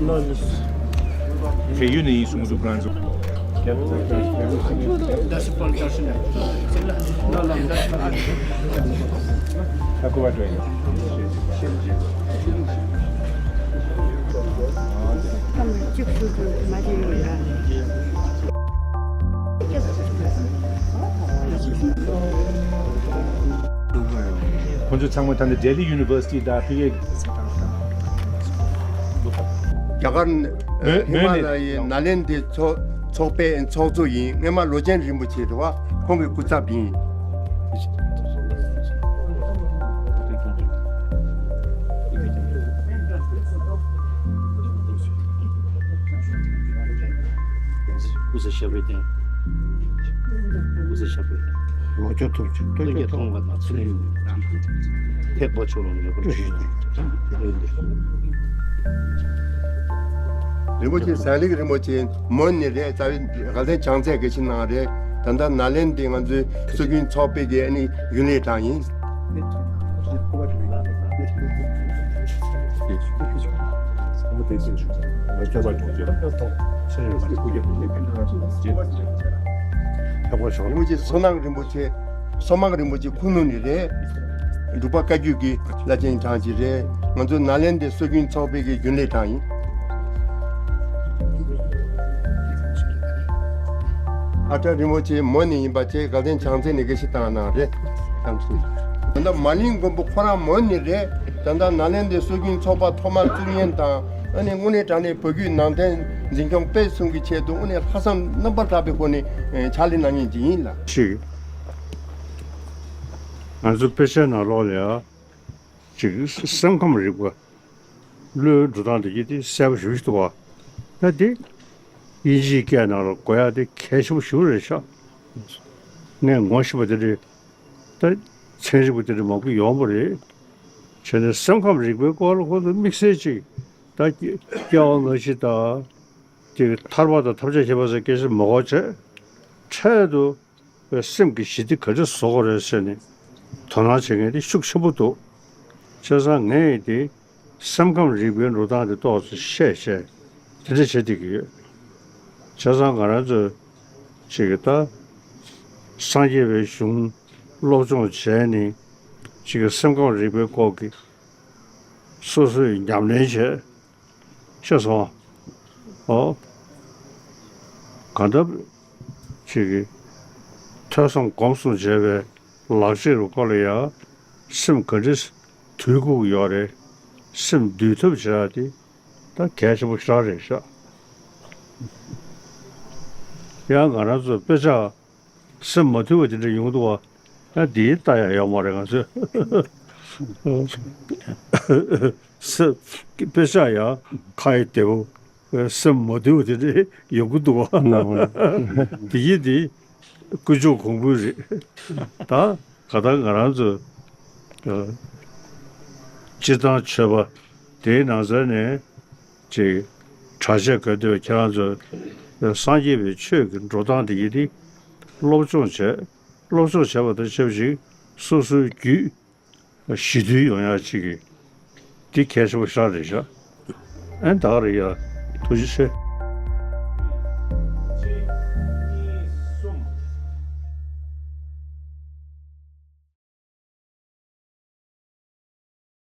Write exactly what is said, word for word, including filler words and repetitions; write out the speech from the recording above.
བལ་ཡུལ་ནས་ཡིན་གསུང་གི་འདུག་ཁོ་རང་ཚོ། ཁོང་ཚོ་ཚང་མ་ད་ནི་ལྡི་ལི་ཡུ་ནི་ཝར་སི་ཊི་དང་ཕ་གི། རྒྱ་གར་མོན་ཧི་མ་ལ་ཡའི་ནཱ་ལེནྡྲའི་ཚོགས་ཚོགས་པའི་ཚོགས་གཙོ་ཡིན། སྔོན་མ་ལོ་ཆེན་རིན་པོ་ཆེ་རེད་བ། ཁོང་གི་སྐུ་ཚབ་ཡིན། སྐུ་ཚེ་ཞབས་པད་བརྟན། སྐུ་ཚེ་ཞབས་པད་བརྟན། ལོ་ཆེན་ཐུབ་ཅིང་། ཐུགས་བསྐྱེད་ཐོགས་པ་དང་ཚུལ་ཁྲིམས་ཐེག་པ་ཆོས་ལ་ངེས་པར་ཞུ། རིན་པོ་ཆེ་ཟན་ལིག་རིན་པོ་ཆེ་མོན་ནས་རེད། རྩ་བའི་དགའ་ལྡན་བྱང་རྩེ་གི་ཕྱི་ནང་རེད། ད་ལྟ་ནཱ་ལེནྡྲའི་ང་ཚོའི་སྲོལ་རྒྱུན་ཚོགས་པའི་གི་ཨ་ནི་རྒྱུན་ལས་གྲས་ཡིན། རིན་པོ་ཆེ་བསོད་ནམས་རིན་པོ་ཆེ། བསོད་མང་རིན་པོ་ཆེ་ཁུ་ནུ་ནས་རེད། འབྲུག་པ་བཀའ་བརྒྱུད་ཀྱི་བླ་ཆེན་གྲས་ཀྱི་རེད། ང་ཚོ་ནཱ་ལེནྡྲའི་སྲོལ་རྒྱུན་ཚོགས་པའི་གི་རྒྱུན་ལས་གྲས་ཡིན། ཨ་ཏྲ་རིན་པོ་ཆེ་མོན་ནས་ཡིན་པ་བཅས་དགའ་ལྡན་བྱང་རྩེ་ནས་དགེ་བཤེས་བཏང་གནང་རེད། ད་ལྟ་མ་གླིང་མགོན་པོ་ཁོ་རང་མོན་ནས་རེད། ད་ལྟ་ནཱ་ལེནྡྲའི་སྲོལ་རྒྱུན་ཚོགས་པ་ཐོག་མར་བཙུགས་མཁན་དང་ཨ་ནི་དངོས་གནས་དྲང་གནས་བོད་བརྒྱུད་ནང་བསྟན་འཛིན་སྐྱོང་སྤེལ་གསུམ་གྱི་ཆེད་དུ་དངོས་གནས་ལྷག་བསམ་རྣམ་པར་དག་པའི་སྒོ་ནས་ཕྱག་ལས་གནང་མཁན་ཅིག་ཡིན་ལ། ཅིག་ང་ཚོ་དཔེ་ཆའི་ནང་ལོགས་ལ་ཡང་ཅིག་སེམས་ཁམས་རིག་པ། བློའི་འགྲོ་སྟངས་དེ་གྱད་དེ་གསལ་པོ་ཞེ་པོ་ཅིག་འདུག་བ། ད་དེ་དབྱིན་ཇིའི་སྐད་ནང་ལ་གོ་ཡག་དེ་གལ་ཆེན་པོ་ཞེ་པོ་རེད་ཤག་ངས་ངོ་ཤེས་པ་དེ་འདྲའི་ད་ཚན་རིག་པ་དེ་འདྲའི་མང་པོ་ཡོང་བ་རེད། བྱས་ནས་སེམས་ཁམས་རིག་པའི་སྐོར་ལ་ཁོ་ཚོ་དམིགས་བསལ་ཅིག་ད་སྐྱེ་བ་སྔ་ཕྱི་དང་དེ་ཐར་པ་དང་ཐབས་ཆག་ཤེས་པ་སོགས་སྐད་ཆ་མ་གོ་བྱས། འཕྲལ་དུ་པའི་སེམས་ཀྱི་ཞི་བདེ་ག་འདྲ་བཟོ་དགོས་རེད་ཟེར་ནས་དོ་སྣང་བྱེད་མཁན་དེ་ཤུགས་ཆེན་པོ་འདུག་བྱས་ཙང་ངས་དེ་སེམས་ཁམས་རིག་པའི་འགྲོ་སྟངས་དེ་ཏོག་ཙམ་བཤད་བཤད་དེ་འདྲ་བྱེད་བསྡད་ཀྱི་ཡོད། བྱས་ཙང་ང་རང་ཚོས་ཅིག་གི་ད་སངས་རྒྱས་པའི་གཞུང་སློབ་སྦྱོང་བྱས་ནས་ཅིག་གི་སེམས་ཁམས་རིག་པའི་སྐོར་གྱི་སོ་སོས་ཉམས་ལེན་བྱས། ཤེས་སོང་། ཨོ། གང་ལྟར་ཅིག་གིས་ཐོས་བསམ་སྒོམ་གསུམ་བྱས་པའི་ལག་ཁྱེར་རུ་སྐོར་ལ་ཡང་སེམས་ག་འདྲ་དུལ་དགོས་ཀྱི་ཡོད་རེད། སེམས་འདུལ་ཐབས་བྱེད་ཡག་དེ་ད་གལ་ཆེན་པོ་ཞེ་དྲག་རེད་ཤག་ཡང་ང་རང་ཚོ་དཔེ་ཆ་སེམས་མ་དུལ་བ་དེ་འདྲ་ཡོང་འདུག་བ། ཡང་འདིའི་ལྟ་ཡག་ཡོད་མ་རེད་ང་ཚོས། སེམས་དཔེ་ཆ་ཡང་ཁ་ཡི་བདེ་བོ། སེམས་མ་དུལ་བ་དེ་འདྲ་ཡོང་གི་འདུག་བ། དེ་ཡིན་དེ་ཀུན་འབྱུང་གོང་བུ་རེད། ད་ག་ད་ང་རང་ཚོ་སྤྱིར་བཏང་ཆོས་པ་དེའི་ནང་ཚན་ནས་ཅིག་གྲྭ་ཆས་གོན་དུས་ཁྱེད་རང་ཚོ་སངས་རྒྱས་པའི་ཆོས་ཀྱི་འགྲོ་སྟངས་དེ་ཡིན་དེ་སློབ་སྦྱོང་བྱས། སློབ་སྦྱོང་བྱས་པ་དང་ཆབས་ཅིག་སོ་སོའི་རྒྱུད་ཞི་དུལ་ཡོང་ཡག་ཅིག་གི་འདི་གལ་ཆེན་པོ་ཞེ་དྲག་རེད་ཤག་ཨེ་ད་ག་རེད་ཡ། ཐུགས་རྗེ་ཆེ།